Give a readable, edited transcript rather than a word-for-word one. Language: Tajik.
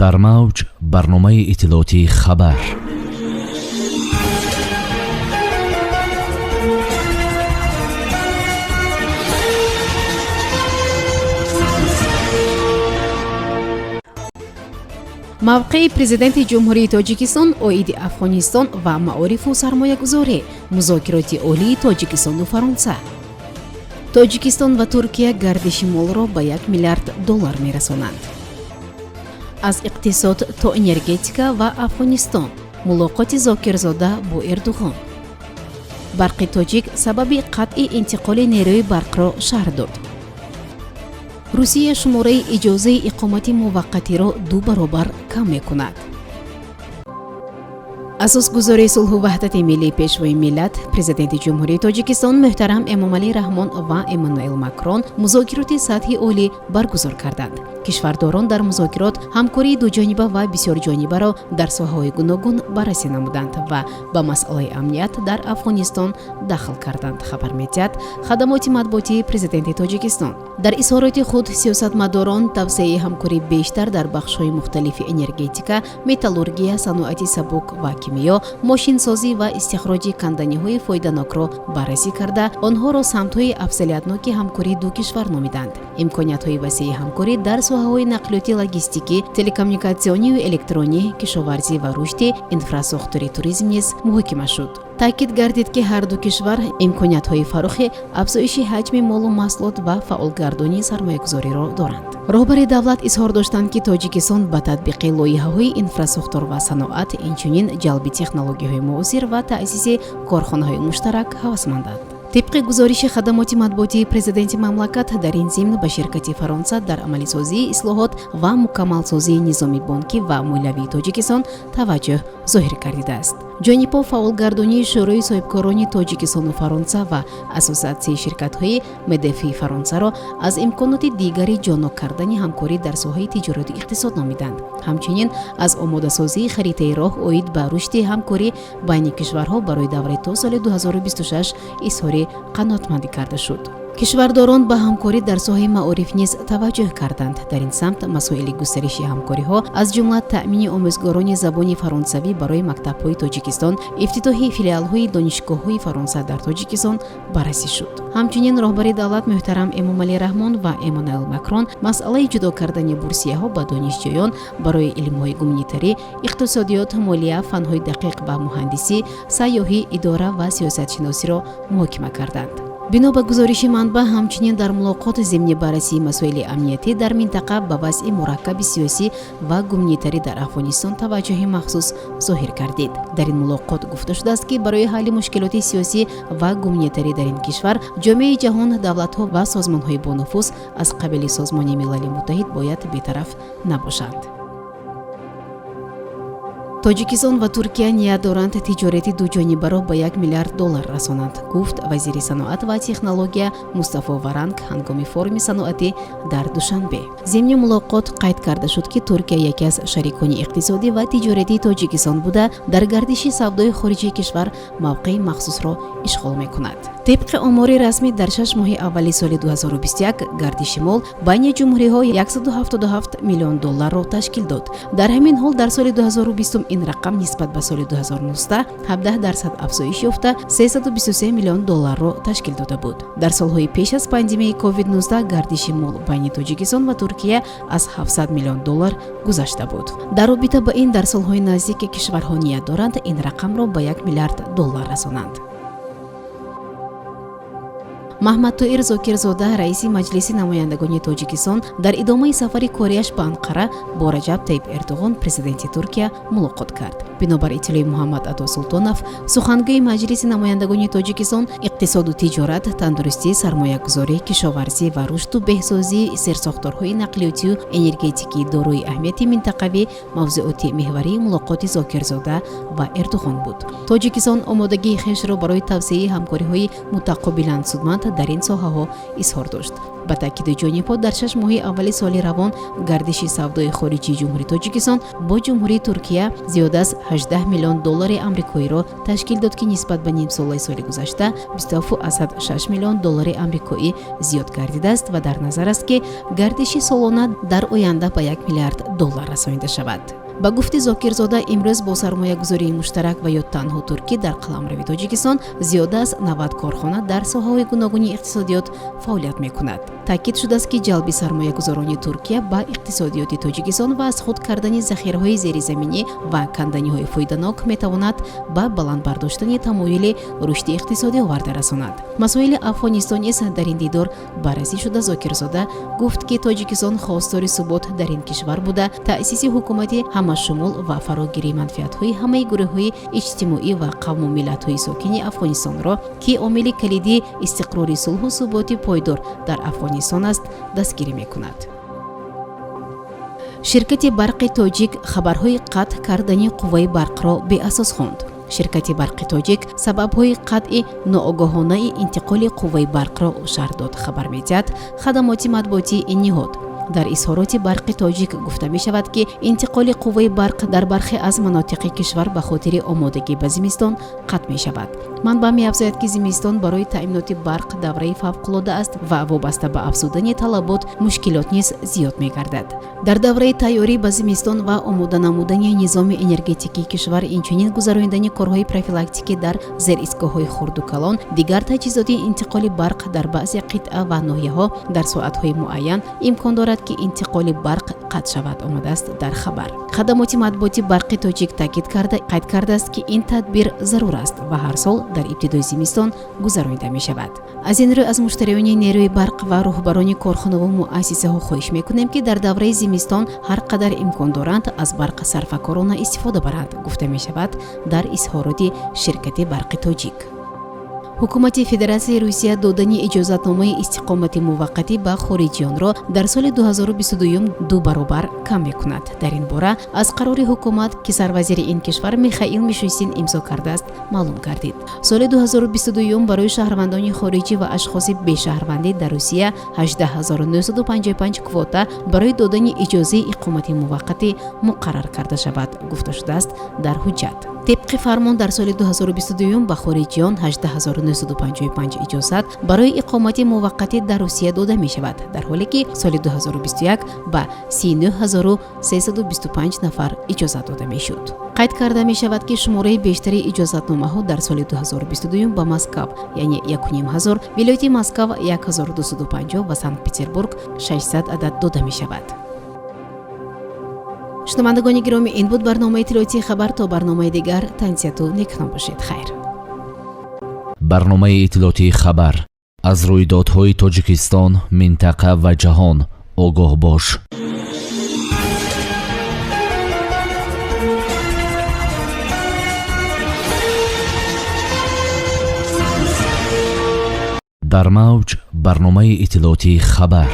Дар мавҷ барномаи иттилоотии «Хабар». Мавқеи Президенти Ҷумҳурии Тоҷикистон оиди Афғонистон ва маорифу сармоягузорӣ. Музокироти олии Тоҷикистону Фаронса. Тоҷикистон ва Туркия гардиши молро ба 1 миллиард доллар мерасонанд. Аз иқтисод то энергетика ва Афғонистон. Мулоқоти Зокирзода бо Эрдуғон. «Барқи Тоҷик» сабаби қатъи интиқоли нерӯи барқро шарҳ дод. Русия шумораи иҷозаи иқомати муваққатиро ду баробар кам мекунад. Асосгузори сулҳу ваҳдати миллӣ, Пешвои миллат, Президенти Ҷумҳурии Тоҷикистон муҳтарам Эмомалӣ Раҳмон ва Эммануэл Макрон музокироти сатҳи олӣ баргузор карданд. Кишвардорон дар музокирот ҳамкории дуҷониба ва бисёрҷонибаро дар соҳаҳои гуногун баррасӣ намуданд ва ба масъалаи амният дар Афғонистон дахл карданд, хабар медиҳад хадамоти матбуотии Президенти Тоҷикистон. Дар изҳороти худ сиёсатмадорон тавсеаи ҳамкории бештар дар бахшҳои мухталифи энергетика, металлургия, саноати сабук ва кимиё, мошинсозӣ ва истихроҷи канданиҳои фоиданокро баррасӣ карда, онҳоро самтҳои афзалиятноки ҳамкории ду кишвар номиданд. Имкониятҳои васеи ҳамкорӣ дар соҳаҳои нақлиёти, логистикӣ, телекоммуникатсионию электронӣ, кишоварзӣ ва рушди инфрасохтори туризм низ муҳокима шуд. Таъкид гардид, ки ҳарду кишвар имкониятҳои фарохи афзоиши ҳаҷми молу маҳсулот ва фаъолгардонии сармоягузориро доранд. Роҳбари давлат изҳор доштанд, ки Тоҷикистон ба татбиқи лоиҳаҳои инфрасохтор ва саноат, инчунин ҷалби технологияҳои муосир ва таъсиси корхонаҳои муштарак ҳавасманданд. Тибқи гузориши хадамоти матбуотии президенти мамлакат, дар ин зимн ба ширкати Фаронса дар амалисозии ислоҳот ва мукаммалсозии низоми бонкӣ ва молиявии Тоҷикистон таваҷҷӯҳ зоҳир гардидааст. Ҷонибҳо фаъолгардонии Шӯрои соҳибкорони Тоҷикистону Фаронса ва Ассотсиатсияи ширкатҳои МЕДЕФи Фаронсаро аз имконоти дигари ҷоннок кардани ҳамкорӣ дар соҳаи тиҷорату иқтисод номиданд. Ҳамчунин аз омодасозии харитаи роҳ оид ба рушди ҳамкорӣ байни кишварҳо барои давраи то соли 2026 изҳори қаноатмандӣ карда шуд. Кишвардорон ба ҳамкорӣ дар соҳаи маориф низ таваҷҷӯҳ карданд. Дар ин самт масоили густариши ҳамкориҳо, аз ҷумла таъмини омӯзгорони забони фаронсавӣ барои мактабҳои Тоҷикистон, ифтитоҳи филиалҳои донишгоҳҳои Фаронса дар Тоҷикистон баррасӣ шуд. Ҳамчунин роҳбари давлат муҳтарам Эмомалӣ Раҳмон ва Эммануэл Макрон масъалаи ҷудо кардани бурсияҳо ба донишҷӯён барои илмҳои гуманитарӣ, иқтисодиёт, молия, фанҳои дақиқ ва муҳандисӣ, сайёҳӣ, идора ва сиёсатшиносиро муҳокима карданд. Бино ба гузориши манбаъ, ҳамчунин дар мулоқот зимни баррасии масоили амниятӣ дар минтақа ба вазъи мураккаби сиёсӣ ва гуманитарӣ дар Афғонистон таваҷҷӯҳи махсус зоҳир гардид. Дар ин мулоқот гуфта шудааст, ки барои ҳалли мушкилоти сиёсӣ ва гуманитарӣ дар ин кишвар ҷомеаи ҷаҳон, давлатҳо ва созмонҳои бонуфуз аз қабили Созмони Милали Муттаҳид бояд бетараф набошанд. Тоҷикистон ва Туркия ният доранд тиҷорати дуҷонибаро ба 1 миллиард доллар расонанд, гуфт вазири саноат ва технология Мустафо Варанг ҳангоми форуми саноатӣ дар Душанбе. Зимни мулоқот қайд карда шуд, ки Туркия яке аз шарикони иқтисодӣ ва тиҷоратии Тоҷикистон буда, дар гардиши савдои хориҷии кишвар мавқеи махсусро ишғол мекунад. Тибқи омори расмӣ, дар 6 моҳи аввали соли 2021 гардиши мол байни ҷумҳуриҳо 177 миллион долларро ташкил дод. Дар ҳамин ҳол дар соли 2020 ин рақам нисбат ба соли 2019 17% афзоиш ёфта, 323 миллион долларро ташкил дода буд. Дар солҳои пеш аз пандемияи COVID-19 гардиши мол байни Тоҷикистон ва Туркия аз 700 миллион доллар гузашта буд. Дар робита ба ин дар солҳои наздик кишварҳо ният доранд ин рақамро ба 1 миллиард доллар расонанд. Маҳмадтоир Зокирзода, раиси Маҷлиси намояндагони Тоҷикистон, дар идомаи сафари кориаш ба Анқара бо Раҷаб Таиб Эрдуғон, президенти Туркия, мулоқот кард. Бинобар иттилои Муҳаммад Ато Султонов, сухангӯи Маҷлиси намояндагони Тоҷикистон, иқтисоду тиҷорат, тандурустӣ, сармоягузорӣ, кишоварзӣ ва рушду беҳсозии зерсохторҳои нақлиётию энергетикии дорои аҳамияти минтақавӣ мавзӯоти меҳварии мулоқоти Зокирзода ва Эрдуғон буд. Тоҷикистон омодагии хешро барои тавсеаи ҳамкориҳои мутақобилан судманд дар ин соҳаҳо изҳор дошт. Ба таъкиди ҷонибҳо, дар 6 моҳи аввали соли равон гардиши савдои хориҷии Ҷумҳурии Тоҷикистон бо Ҷумҳурии Туркия зиёд аз 18 миллион доллари амрикоиро ташкил дод, ки нисбат ба нимсолаи соли гузашта 27,6 миллион доллари амрикоӣ зиёд гардидааст ва дар назар аст, ки гардиши солона дар оянда ба 1 миллиард доллар расонида шавад. Ба гуфти Зокирзода, имрӯз бо сармоягузории муштарак ва ё танҳо туркӣ дар қаламрави Тоҷикистон зиёда аз 90 корхона дар соҳаҳои гуногуни иқтисодиёт фаъолият мекунад. Таъкид шудааст, ки ҷалби сармоягузорони Туркия ба иқтисодиёти Тоҷикистон ва аз худ кардани захираҳои зеризаминӣ ва канданиҳои фоиданок метавонад ба баланд бардоштани тамоюли рушди иқтисодӣ оварда расонад. Масоили Афғонистон низ дар ин дидор баррасӣ шуда, Зокирзода гуфт, ки Тоҷикистон хостори субот дар ин кишвар буда, таъсиси ҳукумати ҳамашумул ва фарогирии манфиатҳои ҳамаи гурӯҳҳои иҷтимоӣ ва қавму миллатҳои сокини Афғонистонро, ки омили калидии истиқрори сулҳу суботи пойдор дар Афғонистон аст, дастгирӣ мекунад. Ширкати Барқи Тоҷик хабарҳои қатъ кардани қувваи барқро беасос хонд. Ширкати Барқи Тоҷик сабабҳои қатъи ноогоҳонаи интиқоли қувваи барқро шарҳ дод, хабар медиҳад хадамоти матбуотии ин ниҳод. Дар изҳороти Барқи Тоҷик гуфта мешавад, ки интиқоли қувваи барқ дар бархе аз манотиқи кишвар ба хотири омодагӣ ба зимистон қатъ мешавад. Манбаъ меафзояд, ки зимистон барои таъминоти барқ давраи фавқулода аст ва вобаста ба афзудани талабот мушкилот низ зиёд мегардад. Дар давраи тайёрӣ ба зимистон ва омода намудани низоми энергетикии кишвар, инчунин гузаронидани корҳои профилактикӣ дар зеристгоҳҳои хурду калон, дигар таҷҳизоти интиқоли барқ дар баъзе қитъа ва ноҳияҳо дар соатҳои муайян имкон дорад, ки интиқоли барқ қатъ шавад, омадааст дар хабар. Хадамоти матбуоти Барқи Тоҷик таъкид карда, қайд кардааст, ки ин тадбир зарур аст ва ҳар сол дар ибтидои зимистон гузаронида мешавад. Аз ин рӯ аз муштариёни нерӯи барқ ва роҳбарони корхонаву муассисаҳо хоҳиш мекунем, ки дар давраи зимистон ҳар қадар имкон доранд, аз барқ сарфакорона истифода баранд, гуфта мешавад дар изҳороти ширкати Барқи Тоҷик. Ҳукумати Федератсияи Русия додани иҷозатномаи истиқомати муваққатӣ ба хориҷиёнро дар соли 2022 ду баробар кам мекунад. Дар ин бора аз қарори ҳукумат, ки сарвазири ин кишвар Михаил Мишустин имзо кардааст, маълум гардид. Соли 2022 барои шаҳрвандони хориҷӣ ва ашхоси бешаҳрвандӣ дар Русия 18955 квота барои додани иҷозаи иқомати муваққатӣ муқаррар карда шавад, гуфта шудааст дар ҳуҷҷат. Тибқи фармон, дар соли 2022 ба хориҷиён 18955 иҷозат барои иқомати муваққатӣ дар Русия дода мешавад, дар ҳоле ки соли 2021 ба 39325 нафар иҷозат дода мешуд. Қайд карда мешавад, ки шумораи бештари иҷозатномаҳо дар соли 2022 ба Москав, яъне 1500, вилояти Москав 1250 ва Санкт Петербург 600 адад дода мешавад. Шунавандагони гиромӣ, ин буд барномаи иттилоотии «Хабар». То барномаи дигар тансиҳату некном бошед. Хайр. Барномаи иттилоотии «Хабар». Аз рӯйдодҳои Тоҷикистон, минтақа ва ҷаҳон огоҳ бош. Дар мавҷ барномаи иттилоотии «Хабар».